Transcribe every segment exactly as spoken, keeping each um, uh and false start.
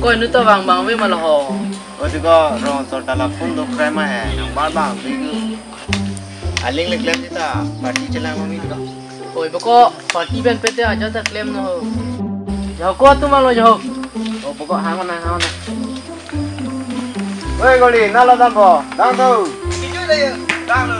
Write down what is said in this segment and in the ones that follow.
Ko inut ta vang bang ave ma lo ho. O tiko rong sor ta la phone do krai ma he. Nang bar bang ave ko. Aling le klem ta party chelang lo mi tiko. Oi boko party pen pete aja ta klem no ho. Joko tu ma lo jo. O boko hang na hang na. Oi goli na lo dam bo. Dam tu. Dam lo.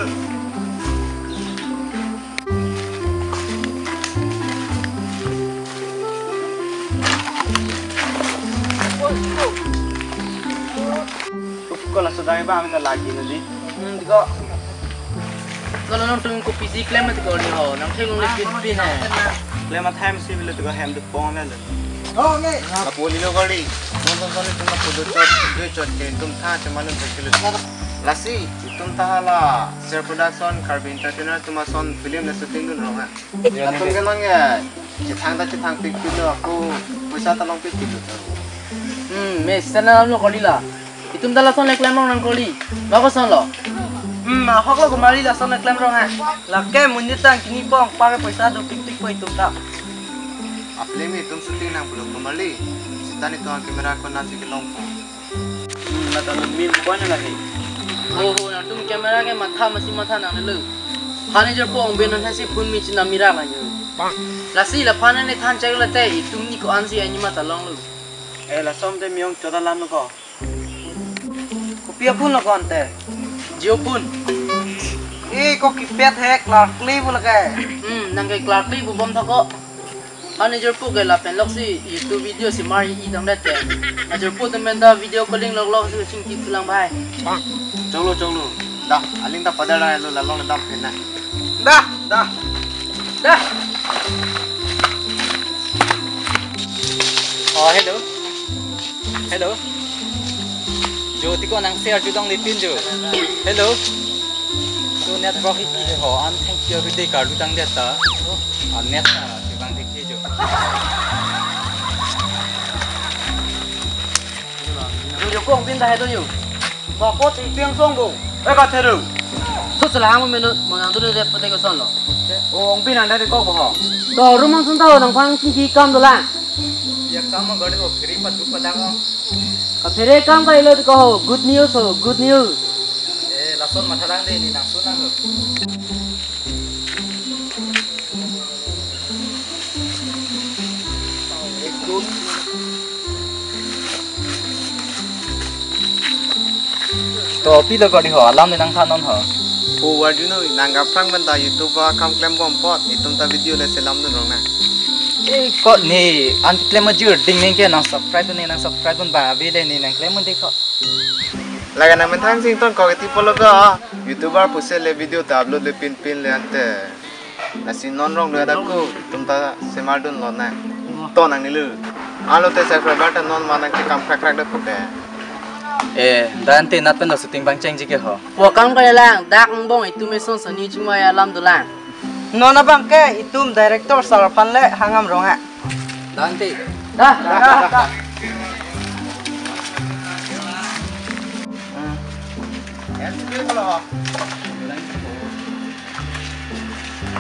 Ko laso dai ba ami ta lagi na di. Hmm, tiko. Kalau nang tung kopi si klem mati ko ni ho, nang theng nang pin pin hai. Klem athai si bile tiko hem tu pong na le. Oh, nge. Kapo lilo kali. Non ton ton tum na podo chot, dui chot ke tum tha che manu thek kilo. Lasi, tum ta hala Ser Production, Karbi Entertainer, tum ason film na shooting dun rong ha. Atum ke non ya, chethang ta chethang pik pik lo ako, poisa ta long pik pik lo. Hmm, me sana lo kali la. Itum ta lason le klem rong nang kali. Ba koson lo? Hmm, ahok lo kumari lason le klem rong ha. Lake munjit tang kini pong pa ke poisa do pik pik po itum ta. Aple mi itum shooting nang pulo kumari. Sitani tuang camera ko nang si kelong po. Hmm, na ta min point na he. Oh, oh, nangtum camera ke matha masi matha nang lo. Hani jor po ong ben nang si phone mi china mira la nyo. Lasi la phana ne than chak la te itum ni ko-an si ani mata long lo. Eh, lason te mi ong chot alam ko. Kopi aphone lo ko ante? Jio phone. Eh, ko kipet he, Clark Lee bo lake. Hmm, nang ke Clark Lee bo bom thako. Ani jor po ke lapen lok si YouTube video si mar i tang det ke. Ajor po temen ta video calling lok lok si chingki pulang bhai. Cholo cholo. Dah, aling ta padar lo lalong dam phen na. Dah, dah. Dah. Oh, hello. Hello. Jo tiko nang share jutong le pin jo. Hello. So network hi ho an thank you every day karlu tang det ta. An net ta jutong thek jo. Jo jo kong pin ta hai to jo. Ko ko ti piang song bo. Eh, ka theru. So sala hang menu mo nang tu de pute ko son lo. O ong pin anda de ko bo ho. To rumang sun ta ho nang phang ki kam dolang. Ya kam ma gari ko kiri pa du pa dang ho. Ka phere kam ka ilo ko ho. Good news ho, good news. Eh, lason mathalang de ni nang sunang ho. To pilo kori ho, alam le nang thanon ho. O warjuno nang kaprang benda YouTube akam klem bom pot, itum ta video le selam dun rong na. Eh, kot ni, an klem ajur ding ning ke nang subscribe ne, nang subscribe pun ba ave le ni nang klem mun de ko. Laga nang menthang sing ton ko keti polo ko. YouTuber pusi le video ta upload le pin pin le ante. Lasi non rong le ada ku tum ta semar dun lo na. To nang nilu. Alo te subscriber ta non manang ke kam krak krak de pute. Eh, dan te nat pen lo shooting bang cheng ji ke ho. Wakang kaya lang, dak ngbong itum eson sani chingma ya lam dolang. Non abang ke itum director sar aphan le hangam rong ha. Dante. Dah, dah, dah.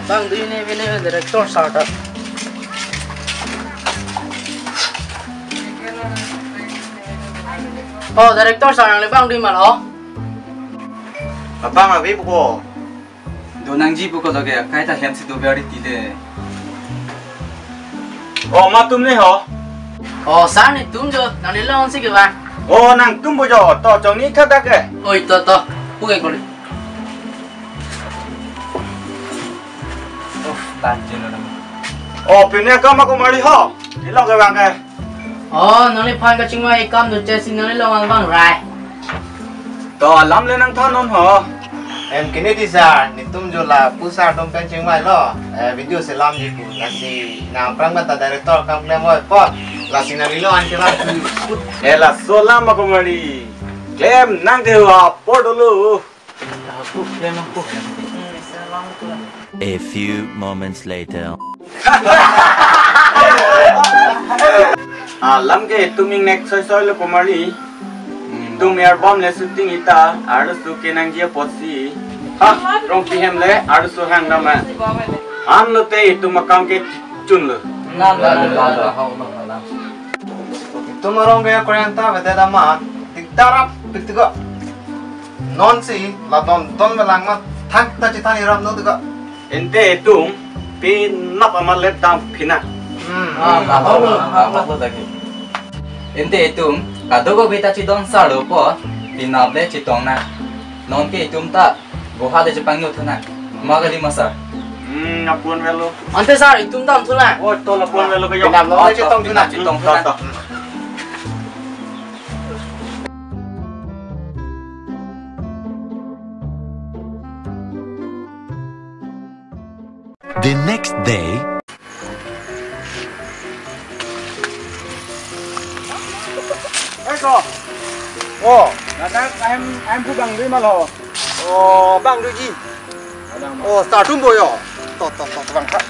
Bang, do you know any director sir ta? Oh, director sir, nang le bang di mal ho? Abang abi buko. Do nangji pu ko lage, kai ta hem si do biari ti le. Oh, ma tum ne ho? Oh, sir ne tum jo, nang ne long si ke ba? Oh, nang tum bo jo, to chong ni tha dak ke. Oi, to, to, pu ke kori. Oh, tan chen lo nang. Oh, pine kam ako mari ho. Ni long ke bang ke. Oh, nangli phan kachingvai akam do chesi nangli long angbang rai. To alam le nang thanon ho. Em kini di sir, netum jo lapu sir atum pen chingvai lo. Eh, video selam di pu. Lasi nang aphrang ta director kam klem oi pot. Lasi nangli long an kelang pu. Eh, laso alam ako mari. Klem nang ke ho apor dolo. Aku klem aku. A few moments later. Alam ke itum ingnek soi soi lo ko mari. Itum album le shooting ita, arloso kenangji apotsi. Ha, rong pihem le, arloso hang nama. An lote itum akam ke chun lo. Nam, nam, nam, nam, nam, nam. Tum arong ke korenta bete dama, tik tarap, tik tiga. Non si, la don don belang ma, thang ta chithan iram no tiga. Ente itum, pinap amat let dam phina. Hmm. Ah, ah, ah, ah, ah, ah, ah. Ente itum, kadokave ta chidon salo po, pinap le chitong na. Non ke itum ta, boha de chepangyo thuna. Ma kali ma sir. Hmm, apun velo. Ante sir, itum dam thuna. Oh, to apun velo kayo. Pinap lo, oh, chitong to, thuna. Chitong thuna. To, to. The next day. Oi, ko. Oh, ladak ahem, ahem pu bang dui ma lo. Oh, bang duiji. Kadang ma. Oh, star tum boyo. To, to, to, bang kha.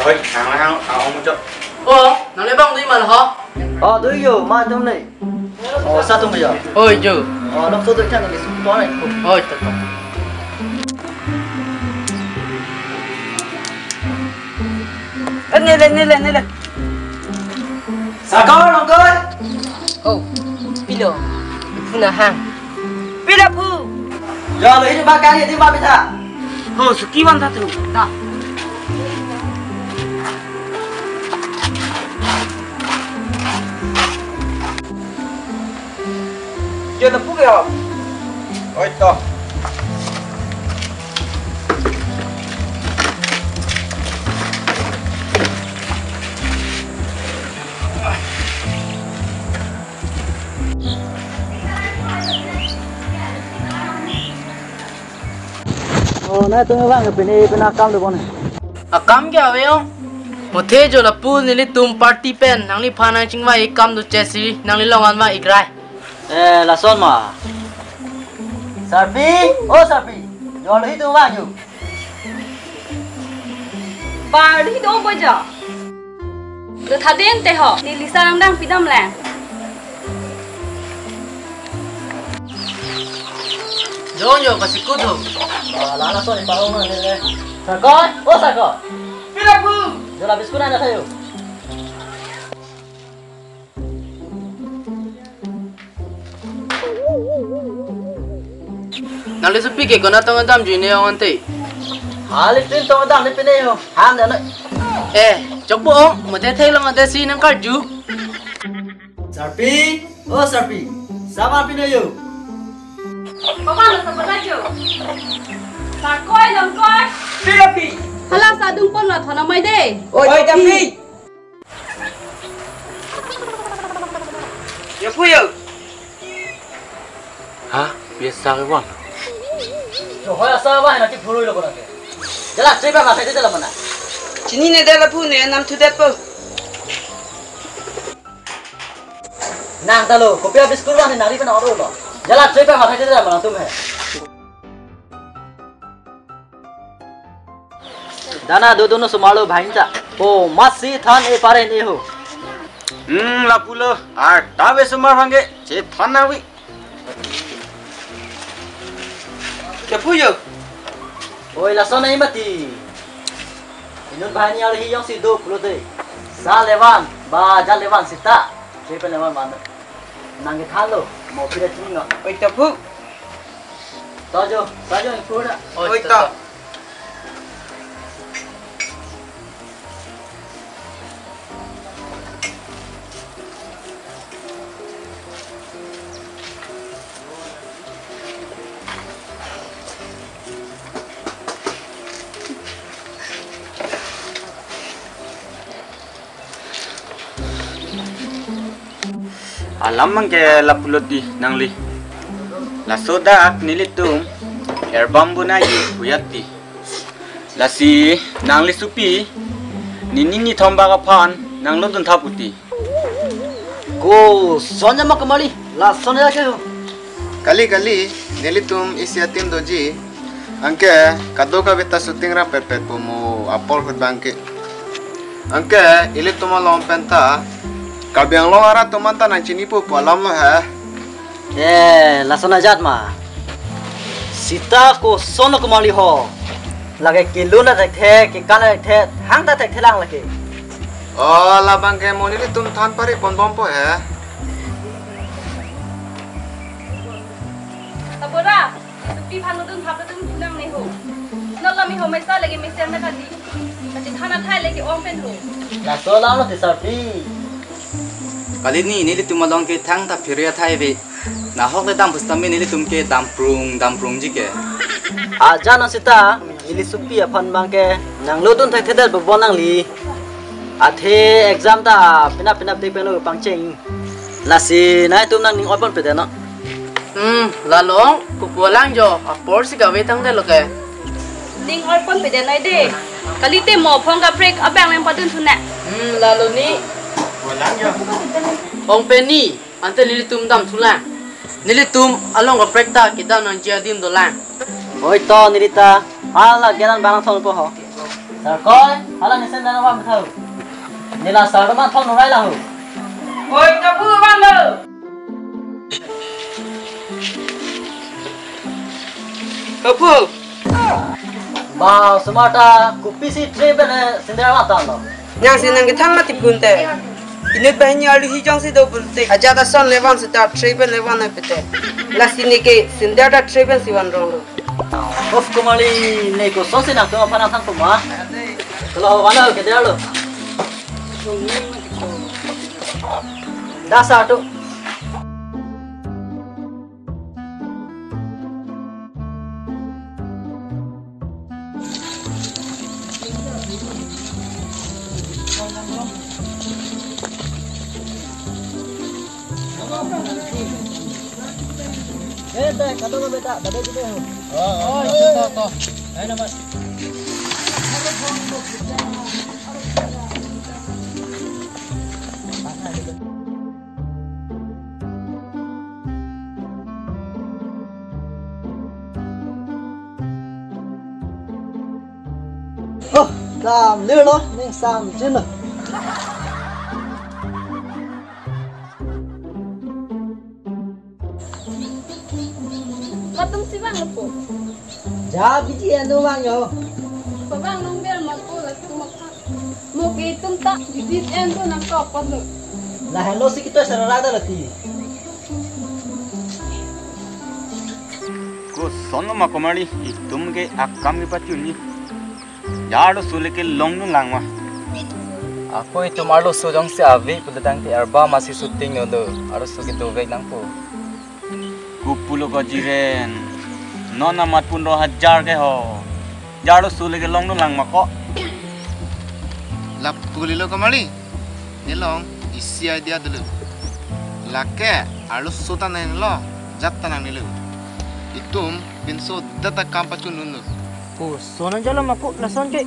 Oi, ang lang, ang, ang, muncul. Oh, nang le bang dui ma lo ho? Oh, dui yo, ma tum le. Oh, sa tum ya. Oi, jo. Oh, nok so dui kan ni su to ni. Oi, to, to. Eh, nile, nile, nile. Sakor, nongkor. Oh, pilo. Puna hang. Pila pu. Ya, lo ini makan ini ma pita. Oh, suki wan satu. Nah. Dia tepuk ya. Oi, to. Oh, nangtum vang pine pine akam do bon. Akam ke ave ong. Muthe jo lapu nelitum party pen nangliphan nangchingvai akam do chesi nanglilong anva ikrai. Eh, lason ma. Sarpi, oh Sarpi. Jo lo hitum vang jo. Party do bojo. Lo thaden te ho, neli sar nangdang pidam lang. Jong jo kasikut ho. Ah, lana so ni parong na le. Sakor, oh Sakor. Pila pu. Jo la biscuit na thayo. Nangli supi ke konat tong damjui ne ong ante. Hali tin tong dam ni pine ho. Han da noi. Eh, chokbo ong, mate thek long ante si nangkarju. Sarpi, oh Sarpi. Sama pine yo. Papa lo sama sajo. Sakoi longkoi. Pi pi. Hala sadung pon la thona mai de. Oi, oi, tapi. Tapi. Ya pu yo. Ha? Biasa ke wan. Jo hoya sa ba na ti phurui lo ko na ke. Jala chepa ma sai jala mana. Chinine de lapu ne nam thu det po. Nang ta lo, kopi a biscuit wan nari pen oro lo. Jala chepa ma sai jala mana tum he. Dana do dono sumalo bhaincha. Po masi than e paren e ho. Hmm, lapulo. Ar tabe sumar bangke. Che than nawi. Ke pu yo. Oi, lason nai mati. Inut bahani ari hi yong si do pulo de. Sa levan, ba ja levan sita. Che pen levan man. Nang ke than lo, mo pira chini no. Oi, ta pu. To jo, ta jo, pu na. Oi, ta. Alam bangke lapulo ti nangli. Laso dak nelitum erbam bonai huyat ti. Lasi nangli supi nini nithom bak aphan nanglo dun thaputi. Ko sonja ma kamali, la sonja ke ho. Kali kali, nelitum isi atim doji. Anke kadokave ta shooting ra pet pet po mo apor hut bangke. Anke ilitum along penta Karbi Anglong arat atum anta nangchinipo pu alam lo he. Eh, lason ajat ma. Sita koson komarli ho. Lake kelun ta thekthe, kekan ta thekthe, thang ta thekthe lang lake. Oh, labang ke mo nelitum than pari ponbompo he. Tabora, supi phan nodun phap nodun kunang ne ho. Nola mi ho mesa lagi mesen na kali. Pati thana thai lagi ong pen ho. Laso alam lo ti sarpi. Kali ni nelitum along ke thang ta pheria thai ve. Nahok le dam pusitame nelitum ke damprung damprungji ke. Aja na sita, neli supi aphan abang ke nanglodun thekthedet bobon nangli. Athe exam ta penap penap dei pen lo pangcheng. Lasi nangtum nangning oiponpe det no. Hmm, lalo, kopu alang jo, apor si kave tangdet lo ke. Ning oiponpe det noi de. Kalite mo phong kaprek abang nangpadun thu na. Hmm, lalo ni. Ong pen ni, ante nelitum dam thulang. Nelitum along kaprek ta kedam nangji adim dolang. Oi to neli ta, hala gelan bang thon po ho. Sar koi, hala nesen dan wan thau. Nela sar ma thon rai la ho. Oi, kapu wan lo. Kapu. Ba, osomar ta kopisi tre pen, eh, sendal wan tanglo. Nangsi nangkethang mati pun te. Inut banghini arlo hi jongsi do pun te. Ajat ason le wan seta tre pen le wan pe te. Lasi neke sendal ta tre pen si wan rong lo. Of komarli, ne kosonsi nangtum aphan nangthang puma. Tolo wana ke dia lo. Dasar tu. Eh, deh, kado ka beta, kado ka beta. Oh, oh, oh, oh. Ayo, nama. Oh, kam lirlo, ning sam jin lo. Latum si vang lo po. Ja, B G M do vang yo. Pavang nongbel ma po latum aphan. Mo ke itum ta B G M do nangtop apot lo. Lahenlo si kito sarara da lati. Koson lo ma komarli, itum ke akam kepachunji. Arloso le kelongdun lang ma. Ako itum arloso jongsi ave pulotangte arba masi shooting lo do. Arloso kedovek nangpo. Kopulo ko Jiren. Non amat pundro hajar ke ho. Arloso le kelongdun lang ma ko. Lapu kalilo komarli. Nelong isi idea dolo. Lake arloso ta nanglo, jat ta nangnelo. Itum pinso data kam pachundunlo. Koson nangjalo ma ko lason ke.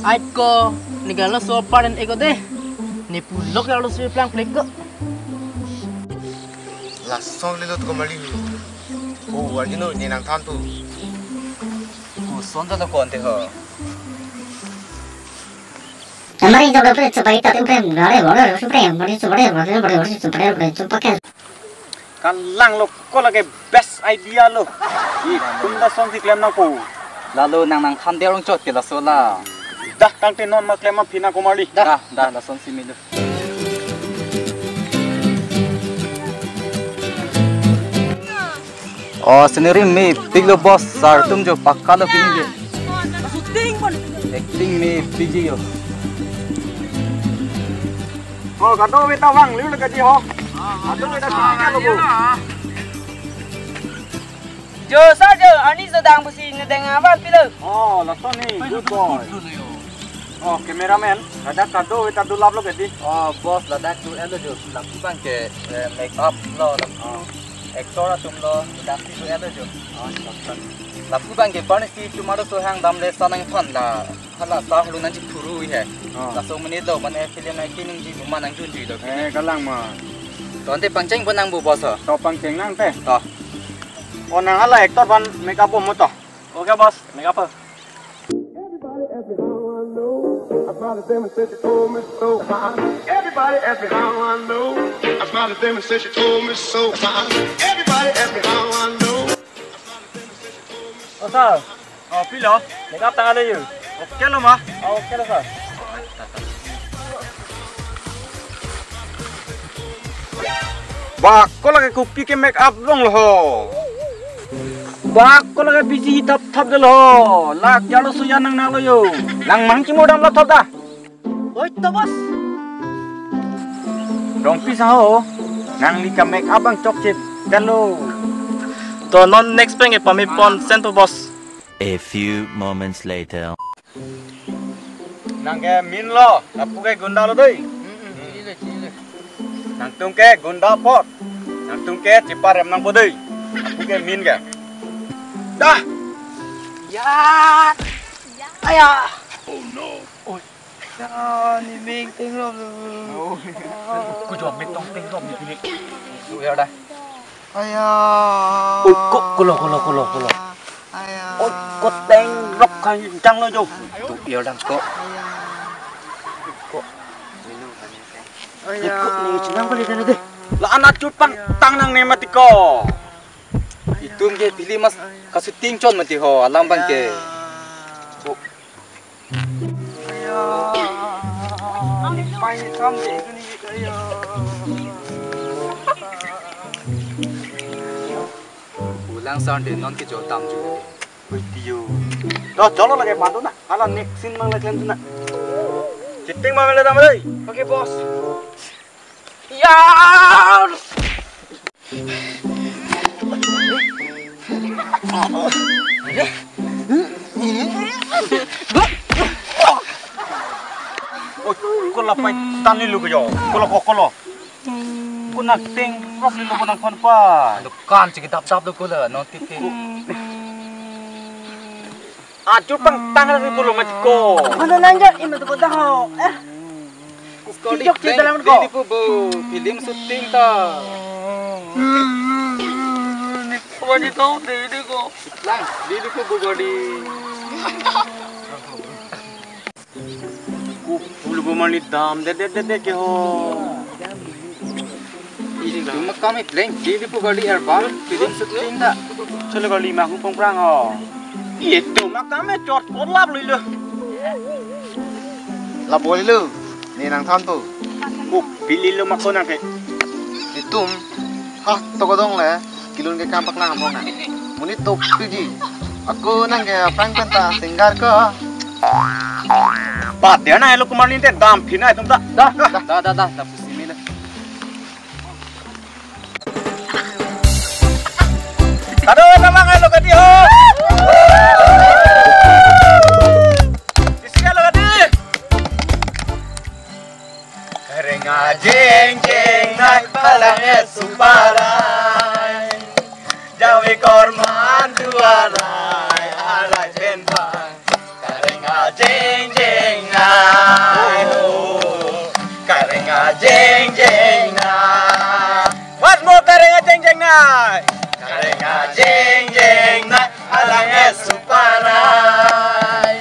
Ait ko, ne ga laso paren eko de. Ne pulo ke arloso plang plek ko. Lason lelo to komarli ho. O, arjuno ne nangthan tu. Koson ta to konte ho. Amari jok dapre chupai ta tum prem, nare bore ro su prem, bore su prem, bore su prem, bore su prem, bore su prem. Kalang lo ko lake best idea lo. Itum lasonsi klem nangpo. Lalo nang nangthan derong chot ke laso la. Dah tangte non ma klem aphi na komarli. Dah, dah, lasonsi milo. Oh, scenery mepik lo boss, sar atum jo pakka lo pini ke. Acting mepik ji yo. Oh, kado beta vang, liu lagi ji ho. Kado beta sini kan lo bo. Jo, sar jo, arni jo dang pusi ne deng avan pilo. Oh, lason ni, good boy. Oh, cameraman, ladak kado beta dulap lo ke di. Oh, boss, ladak tu elo jo, lapu abang ke, eh, make up lo, lapu actor atum lo, ladak tu elo jo. Oh, lapu abang ke parni si tomorrow so hang dam le sa nangthan la, hala sa hulu nangji phuru he. Oh. Laso menit lo, mane film nangkining ji, buma nangjunji lo. Eh, kalang ma. To ante pangcheng pon nang bu boss ho. To pangcheng nang te. To. Oh, nang hala actor aphan make up mo to. Okay, boss, make up. Everybody ask me how I know. I probably demonstrate it for me, so I, everybody Ask me how I know. I smiled at them and said she told me so. Everybody ask me how I know. O sir. O, pilo? Make up tanglo yo. Okay lo ma? O, okay lo sir. Ba, ko lake kopi ke make up rong lo ho. Ba, ko lake bisi hi thap thap de lo ho. Lak jalo suya nang nang lo yo. Nang mang chimo dam lo thap ta. Oi, to boss. Rongpi sang ho, nangli ka make up abang chokche pen lo. To non next pen ke pame pon send to boss. A few moments later. Nang ke min lo, lapu ke gunda lo dei. Nangtum ke gunda apot. Nangtum ke cheparem nangpo dei. Lapu ke min ke. Dah. Ya. Aya. Oh no. Oi. Ya, ne meng tengrop lo. Oh. Ko jom meng tong tengrop ne pini. Su ya dah. Aya. Oi, ko, ko lo, ko lo, ko lo, ko lo. Aya. Oi, ko tengrop kan jang lo jo. Tu ya dah ko. Aya. Ko. Aya. Ko ne chinang ko le dei. La anak chupang tang nang ne mati ko. Itum ke pili mas kasuting chon mati ho, alam bang ke. Aya. Ko. Aya. Pai ni kam de ni aya. Ulang sound de non ke jo tam ju. Oi, tiyo. Doh, jolo lake pandu na. Hala next scene mang lake na. Chiting mang le tam dei. Okay, boss. Ya. Oi, ko la pai tan ni lu ko yo. Ko lo, ko, ko lo. Ko nang tengrop ni lo ko nang kon pa. Dukan chiki dap dap do ko la non titi. Ajo pang tang ra ko lo mati ko. Mana nang jo ima to ko dah ho. Eh. Ko di Tijok cerita lang ko. Di pu bu film shooting ta. Ni ko ni tong de de ko. Lang, di pu bu godi. Ko pulu bu mani dam de de de de ke ho. Itum akam e pleng, di di pu gari erbang, film shooting ta. Chalo gari ma hupong prang ho. Itum akam e chot kolap lo ilo. Lapu ilo, ne nangthanpo. Ko pili lo ma ko nang ke. Itum, ha, to ko dong le, kelun ke kam paklang among na. Monit to piji. Ako nang ke prank pen ta singer ko. Pat dia na elo kumar ninte dam phina itum ta. Dah, dah, dah, dah, dah, dah, pusing ni dah. Aduh, nama kan lo kati ho. Isi lo kati. Kareng ajeng jeng nai palang e suparai. Jawi korman duarai alai pen bang. Kareng ajeng jeng nai ho. Kareng ajeng jeng nai. Once more, kareng ajeng jeng nai. Kareng ajeng jeng nai. Alang e suparai.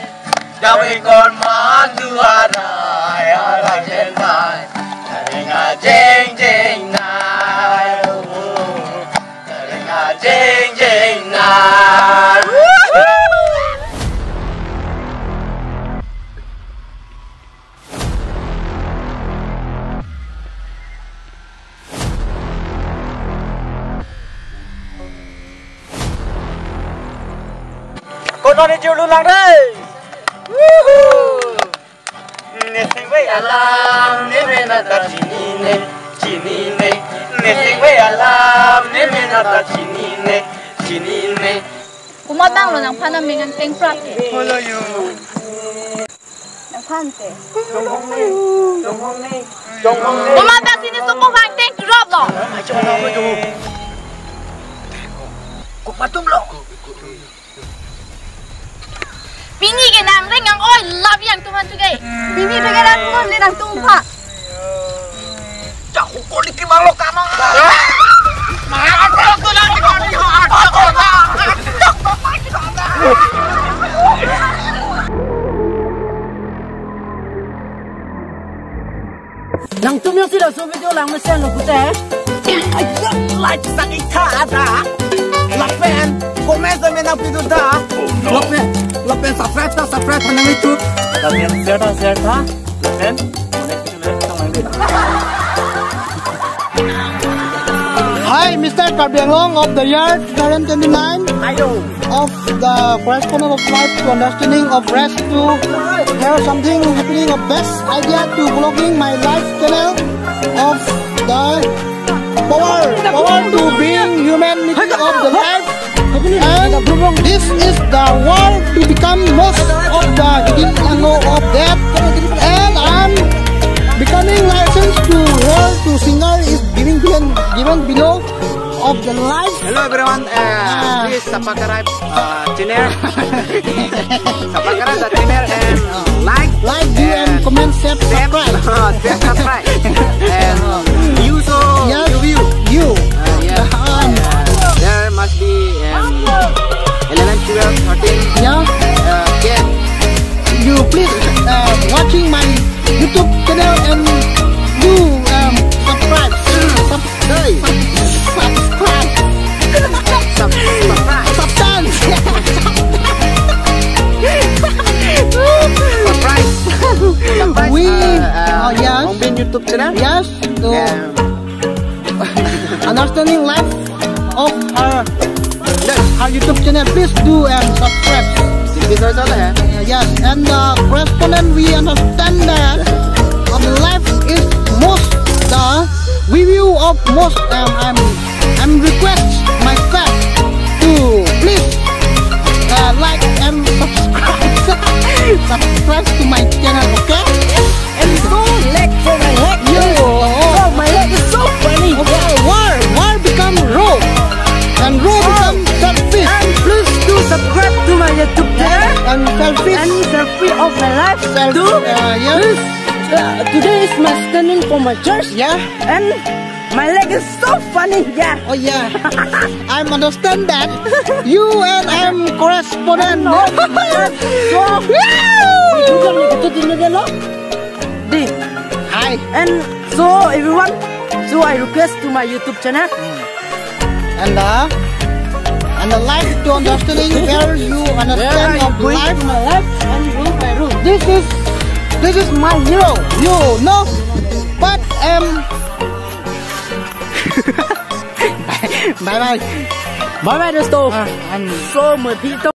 Jawi korman duarai. Alang e nai. Kareng ajeng jeng nai. Kareng ajeng jeng nai. Kono ni julu lang re. Wuhu. Ne sing wei alam, ne mena ta chinine, chinine. Ne sing wei alam, ne mena ta chinine, chinine. Komat bang lo nangphan aming angteng prak ke. Holo yo. Nangphan te. Jonghong ne. Jonghong ne. Jonghong ne. Komat bang sini supo angteng drop lo. Ayo na ko jo. Komat tum lo. Pini ke nang reng ang oi love yang tuhan tu ke. Pini tu ke nang tuhan le nang tumpha. Jahu ko ni kimang lo kana. Nangtum jongsi laso video langmesenlo pute, like sang ik tha da. Lapen comment sa mena pidu da. Lapen, lapen subscribe tha, subscribe tha nang YouTube. Lapen share tha, share tha. Lapen Hi, Mister Karbi Anglong of the year two thousand twenty-nine. Ayo. Of the correspondent of life to understanding of rest to hear something happening of best idea to vlogging my life channel of the power, power to being humanity of the life. And this is the world to become most of the hidden angle of that. And I'm becoming license to her to singer is giving given, given below of the life. Hello everyone, uh, Ah. Please subscribe uh, channel. Subscribe the channel and like. Like, view, and comment, share, subscribe. Share, subscribe. And you so Yes. you view. You. Uh, yeah. Um, Uh, there must be um, eleven, twelve, thirteen. Yeah. Uh, yeah. You please uh, watching my YouTube channel and do um, subscribe. Sub- Hey. Subscribe. Sub- subscribe. Substance. Surprise. Surprise. We, uh, uh, oh, yes. Ong Bin YouTube channel? Yes. So, Yeah. understanding life of our, Yes. our YouTube channel, please do and subscribe. This is also there. Uh, yes, and the correspondent, we understand that our life is most the review of most. Um, I'm, I'm request my staff to please uh, like and subscribe, subscribe to my channel, okay? And so leg for my leg. Yo. So my leg is so funny. Okay, war, war become raw, and raw Oh. become selfish. And please do subscribe to my YouTube channel. And selfish. And selfie of my life Self- too. uh, yeah. Please, uh, today is my standing for my church. Yeah. And my leg is so funny. Yeah. Oh yeah. I'm understand that. You and I'm correspondent. No. So, Woo! Di. Hi. And so everyone, so I request to my YouTube channel. And uh, and the life to understanding where you understand Where I of going life. To my life and rule by rule. This is this is my hero. You know, but um. Bye bye. Bye bye दोस्तों. Ah, and So मैं फिर तो